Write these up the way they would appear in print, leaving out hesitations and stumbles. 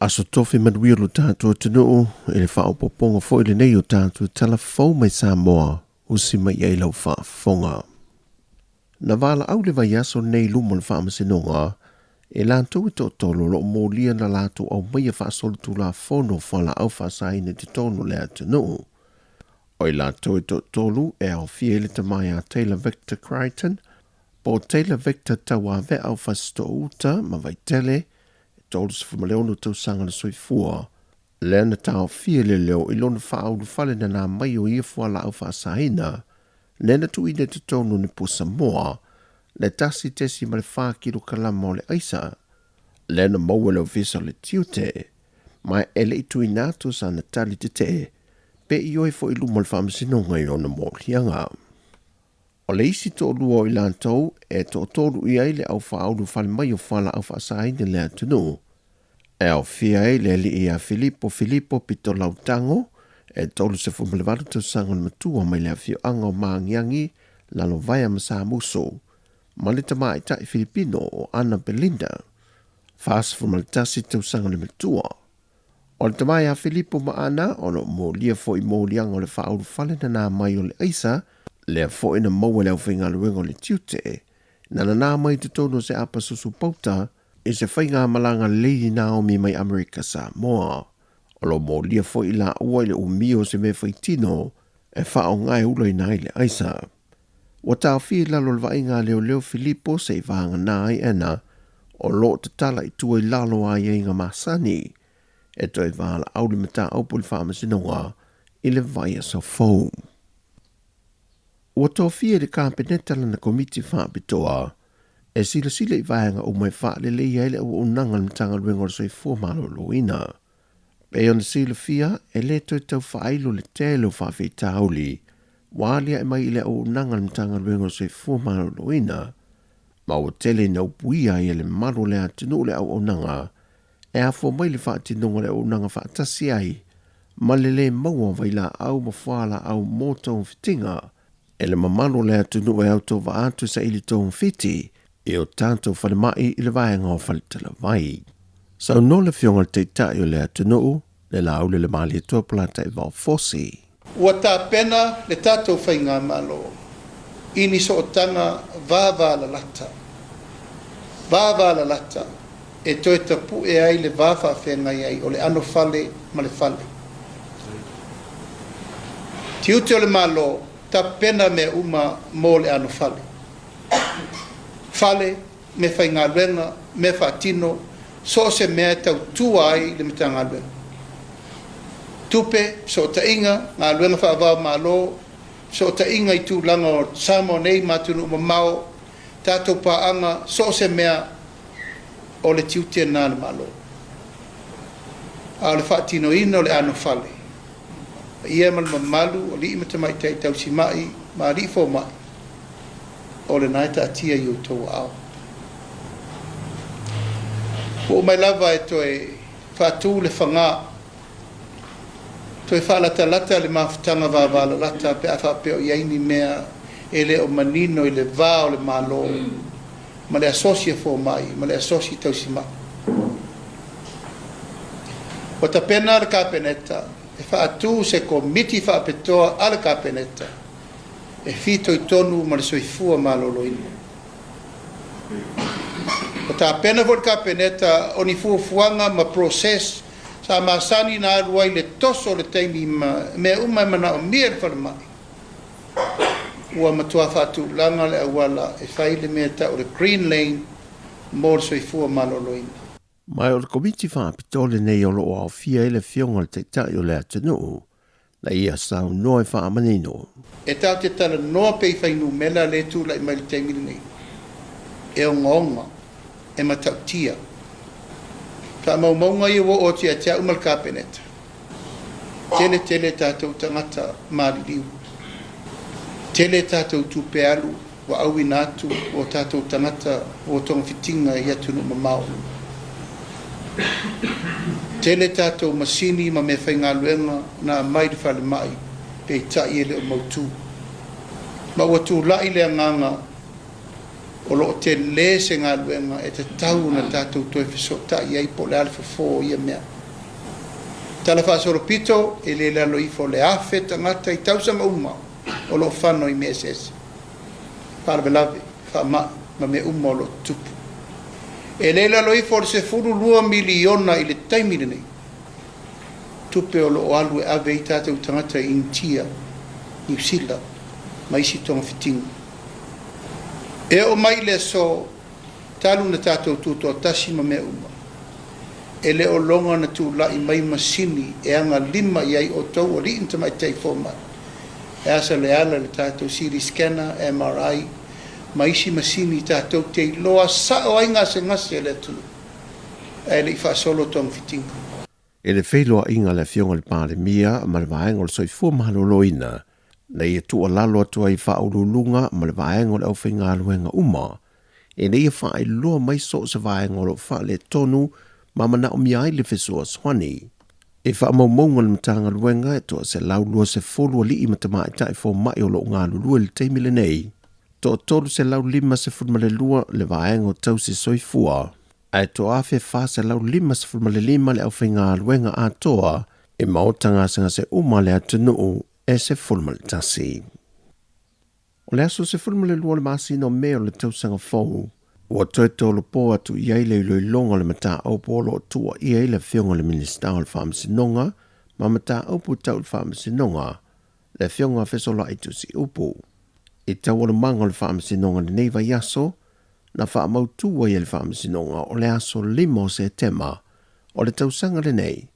Aso Tofi manuia lo tatou atunuu i le faaopoopoga foi lenei o tatou tala fou mai Samoa usi mai ai lau faafofoga. Na valaau le vaiaso nei i luma o le faamasinoga e latou e toatolu o lo o molia na latou aumaia faasolitulafono fualaau faasaina i totonu o le atunuu. O i latou e toatolu e aofia ai le tama ia Taylor Victor Crichton, po o Taylor Victor Tauave'a o Fasitoouta ma Vaitele, e 36 tausaga le soifua, lea na taofia e leoleo i lona faaulufale nana mai o ia fualaau faasaina, lea na tuuina i totonu o ni pusa moa, le 1.4 kilokalama o le aisa, lea na maua e le Ofisa o le Tiute, ma e le i tuuina atu sana tali tetee pe ioe foi i luma o le faamasinoga i lona moliaga. O le isi toalua o i latou e toatolu i ai le au faaulufale mai o fualaau faasaina i le atunuu, e aofia ai le alii ia Filipo Filipo Pitolautago, e 38 tausaga le matua mai le afioaga o Maagiagi, Lalovaea ma Samusu, ma le tamaitai Filipino o Ana Belinda, 41 tausaga le matua. O le tama ia Filipo ma Ana o lo o molia foi moliaga o le faaulufale nana mai o le aisa, lea foi na maua e le aufaigaluega o le tiute, na nana mai i totonu o se apa susu pauta i se faigamalaga Lady Naomi mai Amerika Samoa. O lo o molia foi i laua i le umi o se mea faitino e faaaoga e ulaina ai le aisa. Ua taofia i lalo o le vaaiga a leoleo Filipo se i vagana ai Anna o lo o tatala i tua i lalo o aiaiga masani e toe valaau le mataupu i le faamasinoga i le vaiaso fou. Ua tofia e le Kapeneta lana Komiti Faapitoa e silasila i vaega uma e faaleleia ai le auaunaga a le Matagaluega o le Soifua Maloloina. Pei ona silafia, e le toe tau faailo le tele o faafitauli ua aliae mai i le auaunaga a le Matagaluega o le Soifua Maloloina, ma ua tele ina upuia ai e le mamalu o le atunuu le auaunaga e afua mai le faatinoga o le auaunaga faatasi ai ma le lē maua o vailaau ma fualaau mo togafitiga e le mamalu o le atunuu e autovaa atu e saili togafiti i o tatou falemai i le vaega o Faletalavai. Saunoa le Afioga i le Taitai o le atunuu, le Laauli le Malietoa Polataivao Fosi. Ua tapena le tatou Faigamalo i ni sootaga vavalalata, vavalalata e toe tapue ai le va faafeagai ai o le anofale ma le fale. Tiute o le Malo, tapena mea uma mo le anofale. Fale, mea faigaluega, mea faatino, so o se mea e tautua ai le Matagaluega. Tupe, fesootaiga, galuega faava-o-Malo, fesootaiga i tulaga o Samoa nei ma atunuu mamao, tatou paaga, so o se mea o le tiute lena a le Malo. A o le faatinoina o le anofale, paia ma le mamalu o alii ma tamaitai tausimai ma alii fomai, o lena e taatia i outou aao. Ua oo mai lava e toe faatu le fagā, toe faalatalata le mafutaga vavalalata pe a faapea o i ai ni mea e le o manino i le va o le Malo ma le asosi a fomai ma le asosi tausimai. Ua tapena le Kapeneta e faatu se Komiti Faapitoa a le Kapeneta e fitoitonu ma le soifua maloloina. Ua tapena foi le Kapeneta o ni fuafuaga ma process sa masani na alu ai le toso o le taimi ma mea uma e manaomia e le falemai. Ua matua faatulaga le auala e fai le mea e tau o le green lane mo le soifua maloloina. Ma o le Komiti Faapitoa lenei o lo o aofia ai le Afioga i le Taitai o le atunuu, na ia saunoa e faamanino. E tatou te talanoa pea i fuainumera lea e tulai mai i le taimi lenei, e ogaoga, e matautia. Faamaumauga ia ua oo atu ia te au ma le Kapeneta, tele tele tatou tagata maliliu, tele tatou tupe alu ua auina atu o tatou tagata ua togafitiga i atunuu mamao. Tele tatou masini ma meafaigaluega na aumai i le falemai peitai e le o mautu. Ma ua tulai le agaga O lo o telē se galuega e tatau ona tatou toe fesootai ai po o le a le fofo o ia mea. Tala faasolopito, e le lalo ifo o le 1,000 tagata i tausaga uma o lo o fano i mea eseese, faalavelave, faamai ma mea uma o lo o tutupu. E le lalo ifo o le 12 miliona i le taimi lenei tupe o lo o alu e ave ai tatou tagata i Initia, Niu Sila ma isi togafitiga. E oo mai i le aso talu na tatou tutoatasi ma mea uma, e le o loga na tulai mai masini e agalima i ai outou alii ma tamaitai fomai, e asa le ala i le tatou CT scanner, MRI ma isi masini tatou te iloa sao ai gasegase a le atunuu, ae le i faasolo togafitiga. I le feiloaiga a le Afioga i le Palemia ma le Vaega o le Soifua Maloloina, na ia tuualalo atu ai i Faauluuluga ma le vaega o le aufaigaluega uma, ina ia faailoa mai so o se vaega o lo o faaletonu ma manaomia ai le fesoasoani. I faamaumauga a le Matagaluega, e toa 120 alii ma tamaitai fomai o lo o galulue i le taimi lenei, toa 352 le vaega o tausi soifua, ae toa 1,455 le aufaigaluega atoa i maota gasegase uma a le atunuu e 11. O le aso 12 o le masina o Me o le tausaga fou, ua toe tolopo atu i ai le iloiloga o le mataupu o lo o tuuaia ai le Afioga i le Minisita o le Faamasinoga ma Mataupu Tau i le Faamasinoga, le Afioga a Fesola'i Tusiupu. I taualumaga o le Faamasinoga i lenei vaiaso, na faamautu ai e le Faamasinoga o le aso 5 o Setema o le tausaga lenei,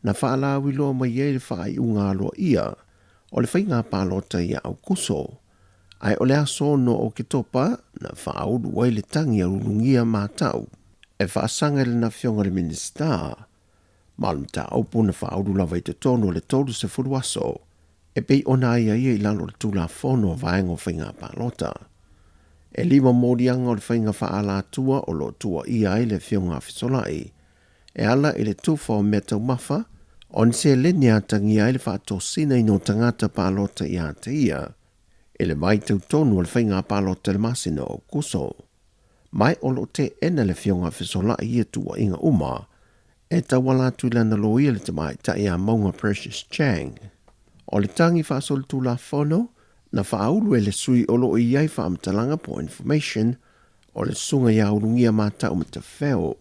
na faalauiloa mai ai le faaiuga aloaia o le faiga palota ia Aukuso, ae o le aso 6 o Oketopa na faaulu ai le tagi a Ulugia Matau e faasaga i lana afioga i le Minisita ma o le mataupu na faaulu lava i totonu o le 30 aso e pei ona aiaia i lalo o le Tulafono o Vaega o Faiga Palota. E lima moliaga o le faiga faaalatua o lo o tuuaia ai le Afioga a Fesola'i e ala i le tufa o meataumafa, o ni seleni e atagia ai le faatosinaina o tagata palota ia te ia i le vaitau tonu o le faiga palota i le masina o Aokuso. Ma o lo o teena le Afioga a Fesola'i i ia tuuaiga uma e tauala atu i lana loia le tamaitai ia Mauga Precious Chang. O le tagi faasolitulafono na faaulu e le sui o lo o i ai faamatalaga po o information o le susuga ia Ulugia Matau Matafeo.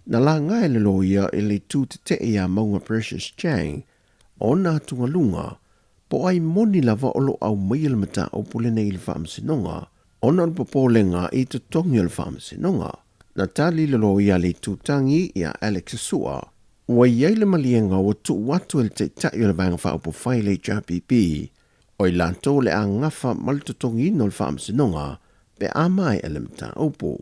Na laga e le loia i le itu tetee iā Mauga Precious Chang ona atugaluga po o ai moni lava o lo o aumaia le mataupu lenei i le faamasinoga ona o le popolega i totogi o le faamasinoga. Na tali le loia a le itu tagi iā Alex Sua, ua i ai le maliega ua tuu atu e le Taitai o le Vaega Faaupufai le HRPP o i latou o le a gafa ma le totogiina o le faamasinoga pe a maea le mataupu.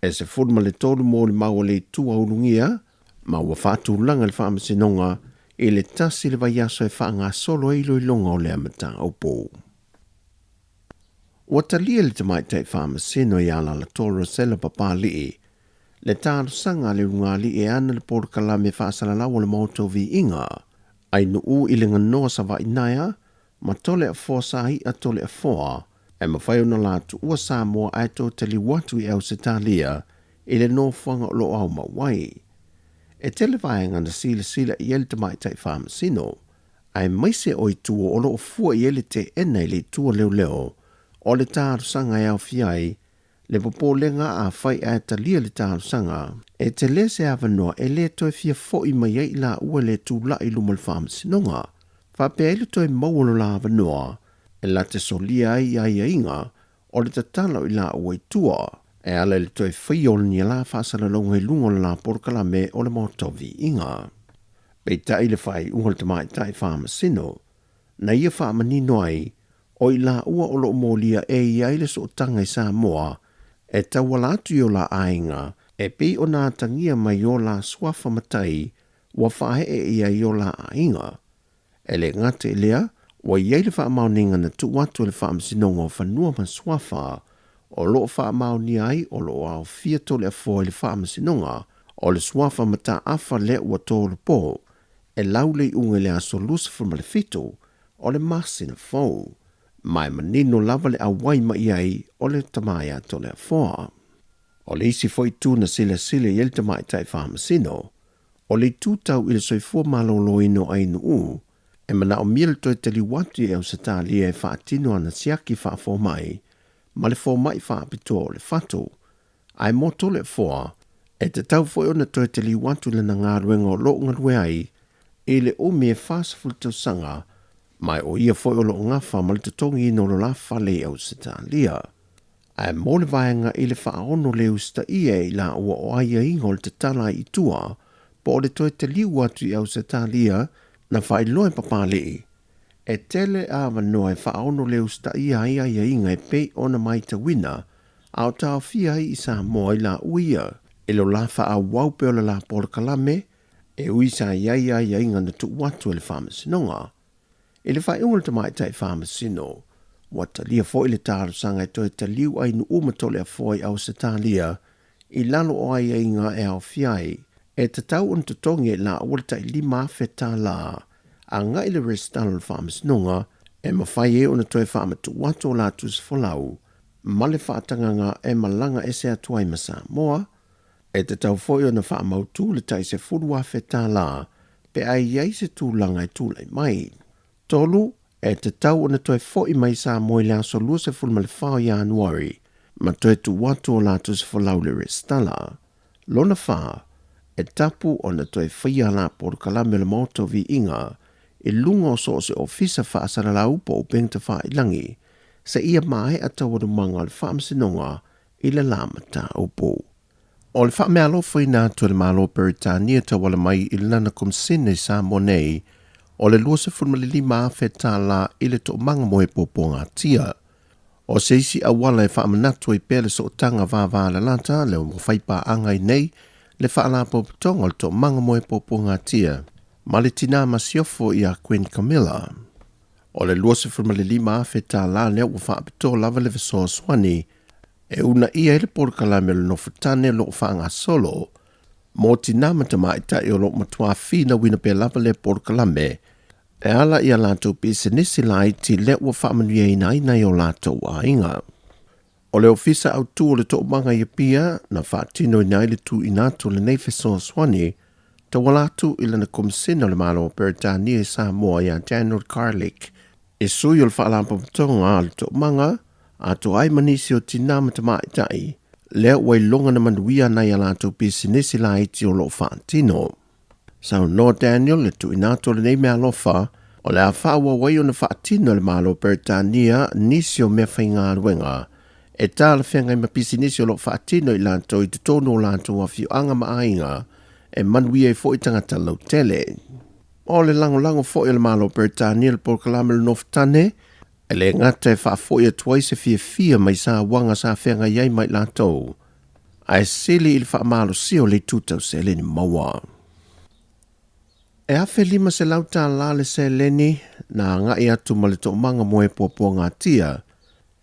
E 13 molimau a le Itu a Ulugia ma ua faatulaga le faamasinoga i le tasi le vaiaso e faagasolo ai iloiloga o lea mataupu. Ua talia le tamaitai faamasino ia Alaalatoa Rosella Papali'i le talosaga a le ulugalii e ana le polokalame faasalalau o le Maota o Viiga, Ainuu i le ganoa Savaʻi-naea ma Toleafoa Sai'a Toleafoa e mafai ona la tuua Samoa ae toe taliu atu i Ausetalia i le nofoaga o lo o aumau ai. E tele vaega na silasila i ai le tamaitai faamasino, aemaise o itu o lo o fua i ai le teena i le itu o leoleo o le talosaga e aofia ai le popolega afai ae talia le talosaga, e tele se avanoa e le toe fia fo'i mai ai i laua i le tulai i luma o le faamasinoga, faapea ai le toe maua o lo la avanoa e la te solia ai i aiaiga o le tatala o i laua i tua e ala i le toe faia o ni la faasalalauga i luga o le la polokalame o le Maota o Viiga. Peitai le faaiuga o le tamaitai faamasino na ia faamanino ai o i laua o lo o molia e i ai le sootaga i Samoa e tauala atu i o la aiga e pei ona atagia mai o la suafa matai ua faaee ia i o la aiga. E le gata i lea, ua i ai le faamaoniga na tuu atu e le Faamasinoga o Fanua ma Suafa o lo o faamaonia ai o lo o aofia Toleafoa i le Faamasinoga o le Suafa Mataafa lea ua tolopo e lau le iuga i le aso 27 o le masina fou, ma e manino lava le auai mai ai o le tama ia Toleafoa. O le isi foi itu na silasila i ai le Tamaitai Faamasino, o le itu tau i le soifua maloloina o Ainuu, e manaomia le toe taliu atu i Ausetalia e faatino ana siaki faafomai ma le fomai faapitoa o le fatu. Ae mo Toleafoa, e tatau foi ona toe taliu atu i lana galuega o lo o galue ai i le umi e 40 tausaga, ma o ia foi o lo o gafa ma le totogiina o lo la fale i Ausetalia. Ae mo le vaega i le faaono le usitaia e i laua o aiaiga o le tatala ai i tua, po o le toe taliu atu i Ausetalia, na faailoa e Papalii, e tele avanoa e faaono le usitaia ai aiaiga e pei ona matauina a o taofia ai i Samoa i laua ia i lo la faaauau pea o le la polokalame e ui sa i ai aiaiga na tuu atu e le Faamasinoga. I le faaiuga o le Tamaitai Faamasino, ua talia foi le talosaga e toe taliu ai Nu'u ma Toleafoa i Ausetalia i lalo o aiaiga e aofia ai, e tatau ona totogi e laua le tai $5,000 agai i le resitala o le Faamasinoga e mafai ai ona toe faamatuu atu o la tusifolau ma le faatagaga e malaga ese atu ai ma Samoa. E tatau foi ona faamautu le tai $10,000 pe a i ai se tulaga e tulai mai. 3, E tatau ona toe foi mai Samoa i le aso 24 o Ianuari ma toe tuu atu o latou sefolau i le resitala. Lona 4, e tapu ona toe faia la polokalame o le Maota o Viiga i luga o so o se ofisa faasalalau po o upega tafailagi seia maea taualumaga o le Faamasinoga i le la mataupu. O le faameaalofaina atu e le Malo o Peretania tauala mai i lana Komisene i Samoa nei o le $25,000 i le toomaga mo e puapuagatia. O se isi auala e faamanatu ai pea le sootaga vavalalata lea ua faipaaga ai nei le Faalapotopotoga o le Toomaga mo e Puapuagatia ma le Tinā Masiofo ia Queen Camilla. O le $25,000 lea ua faapitoa lava le fesoasoani e uunaia ai le polokalame o le nofotane o lo o faagasolo mo tinā ma tamaitai o lo o matua finauina pea lava lea polokalame e ala i a latou pisinisi laiti lea ua faamanuiaina ai nai o latou aiga. O le Ofisa Autu o le Toomaga i Apia na faatinoina ai le tuuina atu o lenei fesoasoani tauala atu i lana Komisena o le Malo o Peretania i Samoa ia Daniel Garlick, e sui o le Faalapotopotoga a le Toomaga, atoa ai ma nisi o tinā ma tamaitai lea ua iloga na manuia nai a latou pisinisi laiti o lo o faatino. Saunoa Daniel le tuuina atu o lenei meaalofa o le a faaauau ai ona faatino e le Malo o Peretania nisi o mea faigaluega e talafeagai ma pisinisi o lo o faatino i latou i totonu o latou afioaga ma aiga e manuia ai foi tagata lautele. O le lagolago foi o le Malo o Peretania i le polokalame o le Nofotane, e le gata e faafoi atu ai se fiafia mai sauaga sa feagai ai ma i latou, ae sili i le faamalosia o le itu tau seleni maua. E $1,500 le seleni na agai atu ma le toomaga mo e puapuagatia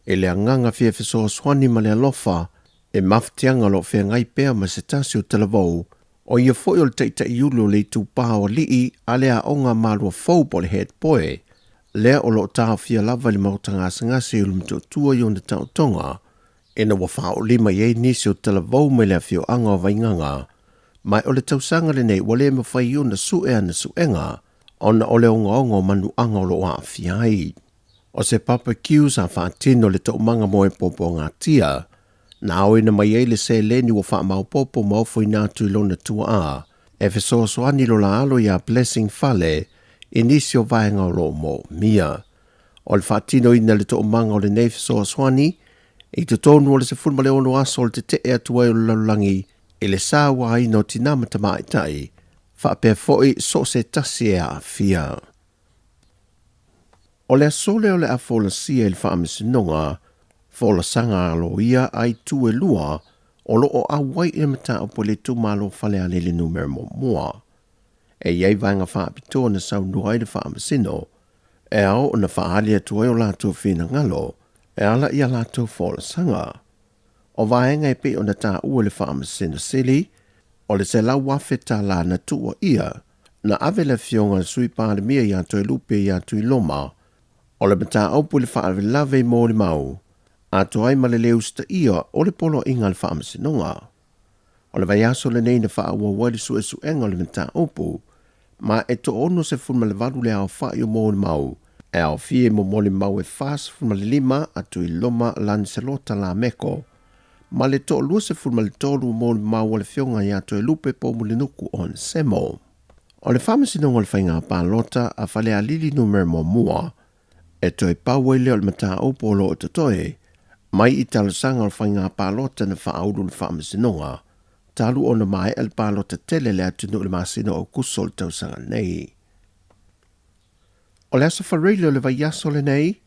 i le agaga fia fesoasoani ma le alofa e mafatiaga o lo o feagai pea ma se tasi o talavou, o ia foi o le taitaiulu o le itupa o alii a le aoga Maluafou po o le Head Boy, lea o lo o taofia lava i le maota gasegase i Ulumotootua i ona taotoga, ina ua faaolima i ai nisi o talavou mai le afioaga o Vaigaga, ma o le tausaga lenei ua le mafai ona sue ana suega ona o le ogaoga o manuaga o lo o aafia ai. O se barbecue sa faatino le toomaga mo e puapuagatia, na aoina mai ai le seleni ua faamaopoopo ma ofoina atu i lona tuaa e fesoasoani lo la alo iā Blessing Fale i nisi o vaega o lo o moomia. O le faatinoina le toomaga o lenei fesoasoani i totonu o le 16 aso o le tetee atu ai o le lalolagi i le sauaina o tinā ma tamaitai, faapea foi so o se tasi e aafia. O le aso lea o le a folasia i le Faamasinoga, folasaga aloaia a itu e lua o lo o auai i le mataupu a le itumalo Falealili Numera 1. E i ai vaega faapitoa na saunoa ai le Faamasino e ao ona faaali atu ai o latou finagalo e ala i a latou folasaga. O vaega e pei ona taua e le Faamasino Sili, o le $100,000 na tuuaia na ave le afioga i le Sui Palemia ia Toelupe ia Tuiloma, o le mataupu i le faalavelave i molimau, atoa ai ma le lē usitaia o le Poloaiga a le Faamasinoga. O le vaiaso lenei na faaauau ai le suesuega o le mataupu, ma e 68 le aofa'i o molimau e aofia i molimau e 45 a Tuiloma Lancelota Lameko ma le 23 o molimau a le Afioga ia Toelupe Poumulinuku Onesemo. O le Faamasinoga o le Faiga Palota a Falealili Numera Muamua e toe pau ai lea o le mataupu o lo o totoe mai i talosaga o le faiga palota na faaulu i le Faamasinoga talu ona maea le palota tele a le atunuu i le masina o Aukuso o le tausaga nei. O le Aso Faraile o le vaiaso lenei,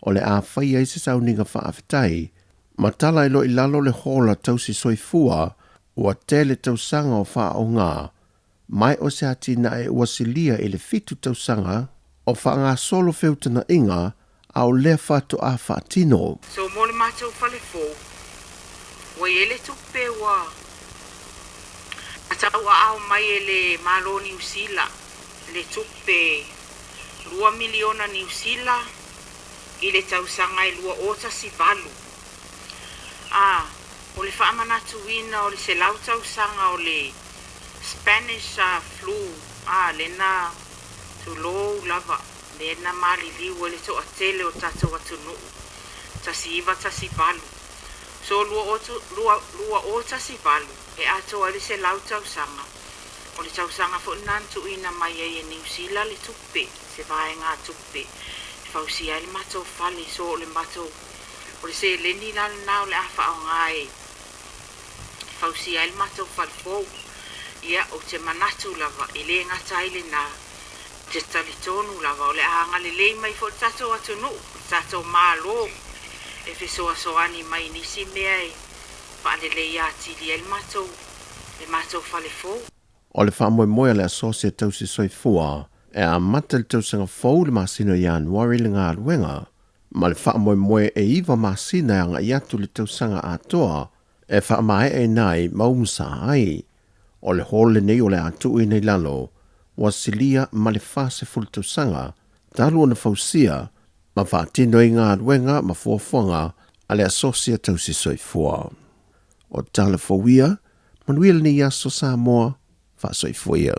o le a faia ai se sauniga faafetai ma tala ai loa i lalo le hola tausi soifua ua tele tausaga o faaaoga mai o se atinae ua silia i le 7 tausaga o faagasolo feutagaiga a o lea faatoa faatino. So mo le matou fale fou, ua i ai le tupe ua tauaao mai e le Malo Niu Sila le tupe 2 miliona Niu Sila i le tausaga e 2018. A, o le faamanatuina o le 100 tausaga o le Spanish flu, a, lena tulou lava, lena maliliu ai le toatele o tatou atunuu, 1918. So 2018 e atoa ai le 100 tausaga, o le tausaga foi lena na tuuina mai ai e Niu Sila le tupe, se vaegatupe e fausia ai le matou fale. So o le matou, o le seleni la lena o le a faaaoga e fausia ai le matou fale fou. Ia, ou te manatu lava e le gata ai lena, ou te talitonu lava o le a agalelei mai foi le tatou atunuu, le tatou Malo e fesoasoani mai i nisi mea e faaleleia atili ai le matou, le matou fale fou. O le faamoemoe a le Asosi a Tausi Soifua e amata i le tausaga fou i le masina o Ianuari le galuega, ma le faamoemoe e 9 masina e agai atu i le tausaga atoa e faamaeaina ai ma umusa ai. O le hall lenei o le a tuuina i lalo ua silia ma le 40 tausaga talu ona fausia ma faatino ai galuega ma fuafuaga a le Asosi a Tausi Soifua. O tala fou ia, manuia lenei aso Samoa, faasoifua ia.